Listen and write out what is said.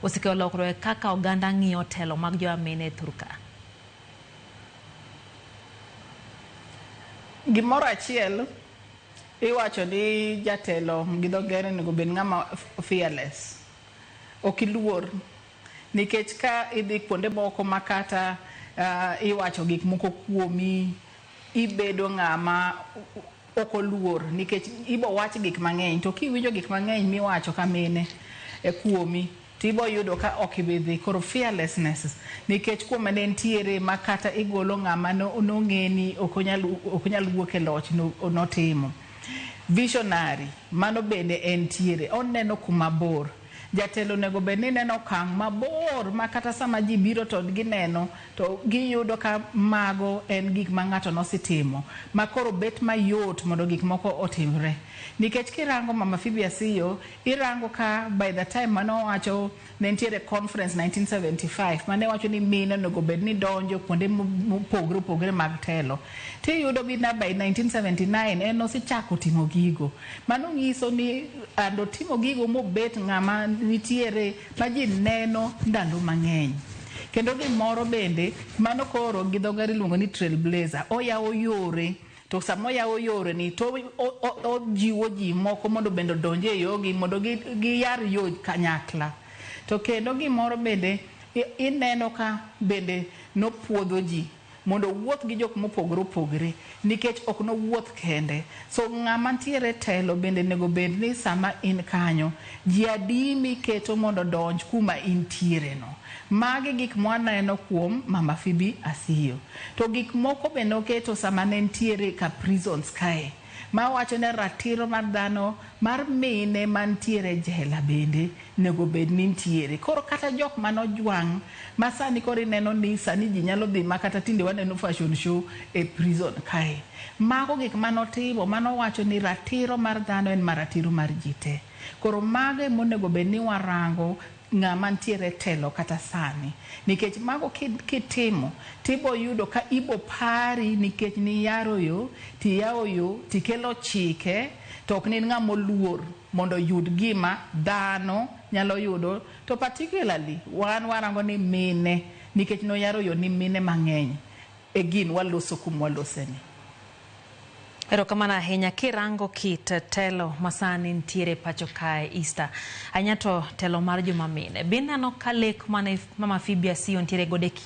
Osekelo lokruok e kaka oganda ng'iyo telo mag joma mine e thur ka. Gimoro achiel iwacho ni jatelo gi dho ngere onego bed ng'ama fearless. Ok iluor nikech ka idhi kuonde moko ma kata iwacho gik moko kuomi, ibedo ng'ama ok oluor nikech ibo wach gik mang'eny to kiwinjo gik mang'eny miwacho ka mine e kuomi tibo yudo ka ok ibi dhi. Koro fearlessness nikech kuoma ne ntiere ma kata igolo ng'ama nong'e ni ok onyal wuok e loch notimo. Visionary, mano bende entiere, oneno kuma bor. Jatelo onego bed ni neno okang' mabor ma kata sama ji biro to gineno to giyudo ka mago en gik ma ng'ato nosetimo ma koro bet mayot mondo gik moko otimre. Nikech kirango Mama Phoebe Asiyo, irango ka by the time manowacho ne nitiere conference 1975 mane wacho ni mine onego bed ni donjo kuonde mopogore opogore mag telo. Tiyudo ni by 1979 en osechako timo gigo. Mano nyiso ni and otimo gigo mobet ng'ama nitiere ma ji neno ndalo mang'eny. Kendo gimoro bende, mano koro gi dho ngere iluongo ni trailblazer, oyawo yore to sama oyawo yore ni to ojiwo ji moko mondo bende odonj e yogi mondo giyar yo kanyakla. To kendo gimoro bende ineno ka bende nopuodho ji mondo owuoth gi jok mopogore opogore nikech ok nowuoth kende. So ng'ama ntiere telo bende onego bed ni sama in kanyo, ji adi miketo mondo odonj kuma intiere no. Magi gik mwaneno kuom Mama Phoebe Asiyo. To gik moko be noketo sama ne ntiere ka prisons kae. Mawacho ni ratiro mar dhano mar mine mantiere jela bende onego bed ni ntiere. Koro kata jok manojwang' ma sani koro ineno ni sani ji nyalo dhi ma kata tinde waneno fashion show e prison kae. Mago gik manotimo manowacho ni ratiro mar dhano en maratiro mar ji te. Koro mago emonego bed ni warango ng'ama ntiere telo kata sani. Nikech mago kitimo tibo yudo ka ibo pari nikech niyaro yo, tiyawo yo, tikelo chike, to ok ni in ng'ama oluor mondo oyud gima dhano nyalo yudo. To particularly wan warango ni mine nikech noyaro yo ni mine mang'eny e gin waloso kuma waloseni. Erokamano ahinya. Kirango kit telo masani nitiere pacho kae Easter, ahinya to telo mar joma mine, be ineno ka lek mane Mama Phoebe Asiyo nitiere godo e